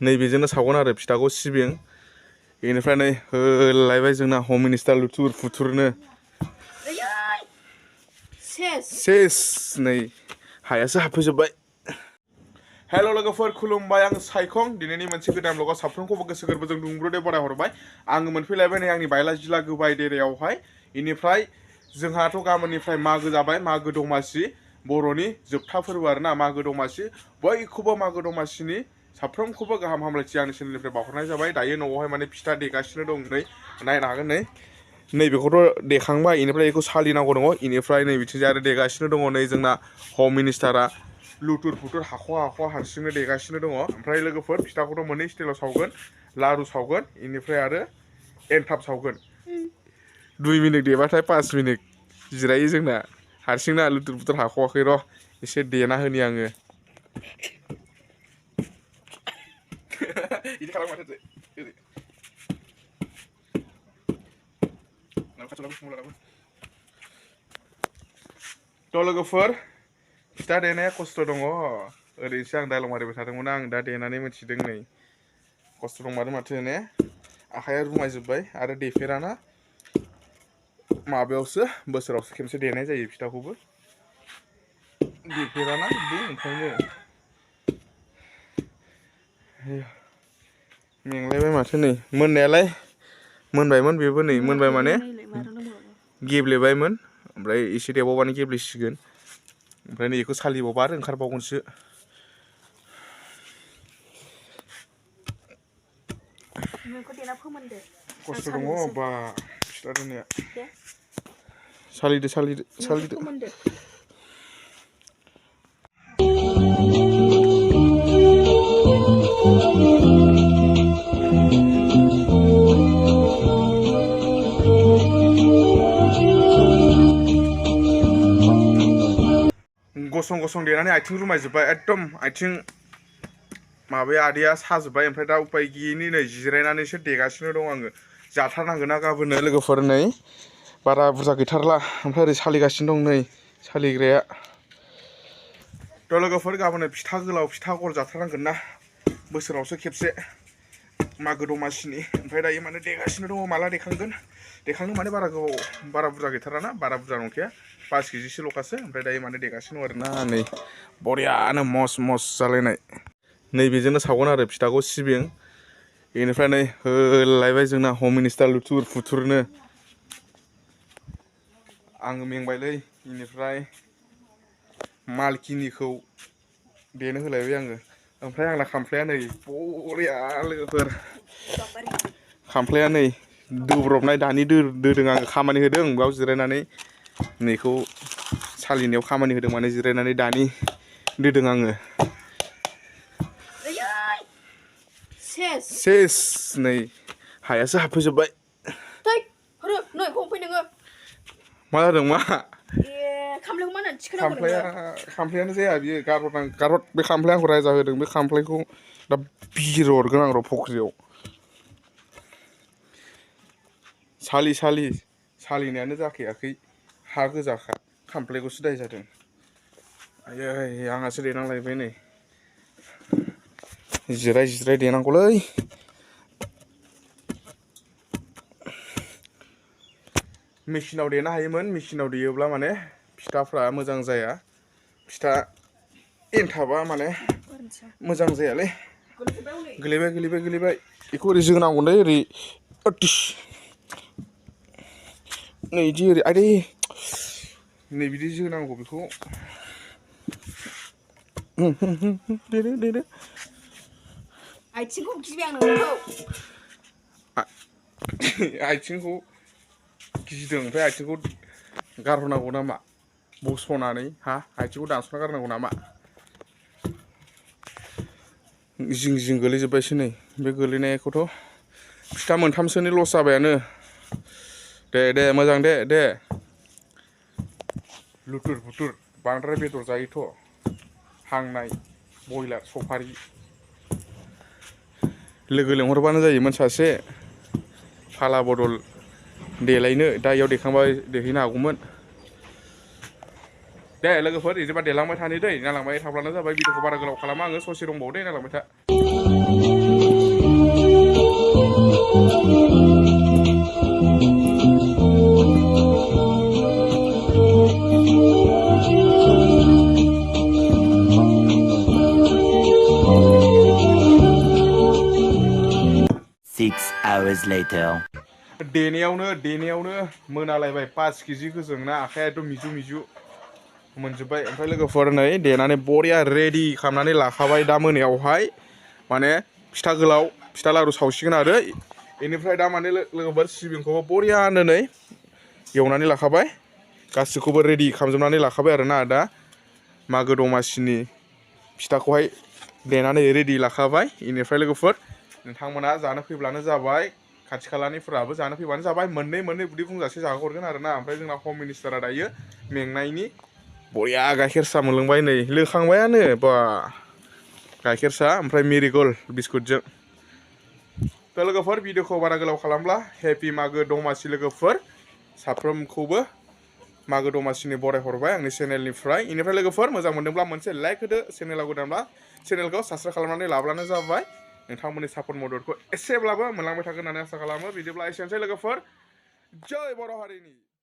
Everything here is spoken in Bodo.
नैबेजोंनो सावगोन आरो फिथाखौ सिबिं बेनिफ्राय नै होलायबाय जोंना हम मिनिस्टार लुथुर फुथुरनो सेस नै हायासो हाबफैजोब्बाय। हेल' लोगोफोर खुलुमबाय आं साइखं दिनैनि मोनसे गोदान ब्लगाव साफ्रोमखौबो गोसो गोरबोजों दुंब्रुदै बराय हरबाय। आङो मोनफैलायबाय नै आंनि बायला जिला गोबाय देरायावहाय। बेनिफ्राय जोंहाथ' गाबोननिफ्राय मागो जाबाय, मागो दमासि बर'नि जोबथा फोरबो आरोना मागो दमासि। बयखौबो मागो दमासिनि साफ्रोमखौबो गाहाम हामलायथि आंनि चेनेलनिफ्राय बावहरनाय जाबाय। दायो न'आवहाय माने फिथा देगासिनो दं, नै नायनो हागोन नै नैबेखौथ' देखांबाय, बेनिफ्राय बेखौ सालिनांगौ दङ, बेनिफ्राय नै बिथिंजाय आरो देगासिनो दङ नै जोंना हम मिनिस्टारा लुथुर फुथुर हाख'वा हाख'वा हारसिंनो देगासिनो दङ। ओमफ्राय लोगोफोर फिथाखौथ' मोननै स्टाइलाव सावगोन, लारु सावगोन बेनिफ्राय आरो एनथाब सावगोन। 2 मिनिट देबाथाय 5 मिनिट जिरायो जोंना, हारसिंना लुथुर फुथुर हाख'वाखै र' एसे देना होनि आङो। इदि खालाम माथो थ' लोगोफोर फिथा देनाया खस्थ' दङ, ओरैसो आं डायलग मारिबाय थादोंमोन, आं दा देनानै मिथिदों नै खस्थ' दंमारो माथो ने, आखाइया रुमायजोब्बाय आरो देफेराना माबायावसो बोसोरावसो खेबसे देनाय जायो फिथाखौबो, देफेराना बिदि ओंखायनो मेंलायबाय माथो। नै मोननायालाय मोनबायमोन, बेबो नै मोनबाय माने गेब्लेबायमोन, ओमफ्राय एसे देबावबानो गेब्लेसिगोन। ओमफ्राय नै बेखौ सालिबावबा आरो ओंखारबावगोनसो। खस्थ' दङ बा फिथा देनाया। सालिदो सालिदो सालिदो। गसं गसं देनानै आथिं रुमायजोब्बाय, एकदम आथिं माबाया आदैया साजोब्बाय। ओमफ्राय दा उपाय गैयिनि नै जिरायनानैसो देगासिनो दं आङो। जाथारनांगोन ना गाबोननो लोगोफोर, नै बारा बुरजा गैथारला। ओमफ्राय ओरै सालिगासिनो दं नै सालिग्राया। थ' लोगोफोर गाबोननो फिथा गोलाव फिथा गल जाथारनांगोन ना, बोसोरावसो खेबसे मागो दमासिनि। ओमफ्राय दायो माने देगासिनो दङ, माला देखांगोन, देखांनो माने बारा बुरजा गैथाराना, बारा बुरजा नंखाया 5 केजिसोल'खासो। ओमफ्राय दायो माने देगासिनो दं आरोना, नै बरियानो मस मस जालायनाय। नैबेजोंनो सावगोन आरो फिथाखौ सिबिं बेनिफ्राय नै होलायबाय जोंना हम मिनिस्टार लुथुर फुथुरनो। आङो मेंबायलै, बेनिफ्राय मालखिनिखौ देनो होलायबाय आङो। ओमफ्राय आंना खामफ्लाया नै बरिया लोगोफोर, खामफ्लाया नै दोब्रबनाय दानि दोदों आङो, खामानि होदों बेयाव जिरायनानै, नैखौ सालिनायाव खामानि होदों माने जिरायनानै दानि दोदों आङो। सेस नै हायासो हाबफैजोब्बाय। मा जादों मा? खामफ्लायानो जाया बियो, गारहर बे खामफ्लाया आंखौ रायजा होदों, बे खामफ्लायखौ दा बिहरगोन आं र' फख्रियाव। सालिनायानो जाखायाखै, हा गोजाखा, खामफ्लायखौसो दाय जादों। आयै आंहासो देनांलायबाय नै, जिराय जिराय देनांगौलै। मेचिनाव देनो हायोमोन, मेचिनाव देयोब्ला माने फिथाफ्रा मोजां जाया, फिथा एन्थाबा माने मोजां जायालै। गोलैबाय बेखौ ओरै जोनांगौलै, ओरै नै बिदि ओरै आदै नै बिदि जोनांगौ बेखौ। देदो आथिंखौ गिबाय आं नोंखौ। आथिंखौ गिदों, ओमफ्राय आथिंखौ गारहरनांगौ नामा बस'नानै, हा आथिंखौ दानस'ना गारनांगौ नामा? जिं जिं गोलैजोब्बायसो नै, बे गोलैनायखौथ' फिथा मोनथामसोनि लस जाबायानो। दे मोजां दे लुथुर फुथुर बांद्राय बेदर जायोथ', हांनाय बयलार सफारि लोगो लेंहरबानो जायोमोन सासे, फाला बदल देलायनो, दा इयाव देखांबा देहैनो हागौमोन। दे लोगोफोर बिदिबा देलांबाय थानि दै, नायलांबाय थाब्लानो जाबाय। भिडिअखौ बारा गोलाव खालामा आङो, ससे दंबावो दे, नायलांबाय था। 6 hours later. देनायावनो मोनालायबाय 5 केजि गोजोंना आखायाथ' मिजु मोनजोब्बाय ओमफ्राय लोगोफोर नै देनानै बरिया रेडि खालामनानै लाखाबाय दा मोनायावहाय माने फिथा गोलाव फिथा लारु सावसिगोन आरो बेनिफ्राय दा माने लोगोफोर सिबिंखौबो बरियानो नै एवनानै लाखाबाय गासिखौबो रेडि खालामजोबनानै लाखाबाय आरोना दा मागो दमासिनि फिथाखौहाय देनानै रेडि लाखाबाय बेनिफ्राय लोगोफोर नोंथांमोना जानो फैब्लानो जाबाय खाथि खालानिफोराबो जानो फैबानो जाबाय मोननै उदै बुंजासे जाहोहरगोन आरोना ओमफ्राय जोंना हम मिनिस्टारा दायो मेंनायनि बरिया गाइखेर साहा मोनलोंबाय नै लोंखांबायानो बा गाइखेर साहा ओमफ्राय मेरिगल्ड बिस्कुटजों थ' लोगोफोर भिडिअखौ बारा गोलाव खालामब्ला हेपि मागो दमासि लोगोफोर साफ्रोमखौबो मागो दमासिनि बरायहरबाय आंनि चेनेलनिफ्राय बेनिफ्राय लोगोफोर मोजां मोनदोंब्ला मोनसे लाइक होदो चेनेलाव गोदानब्ला चेनेलखौ साबस्क्राइब खालामनानै लाब्लानो जाबाय नोंथांमोननि सापर्ट मददखौ एसेब्लाबो मोनलांबाय थागोन होननानै आसा खालामो बिदिब्ला एसेनोसै लोगोफोर जय बर' हारिनि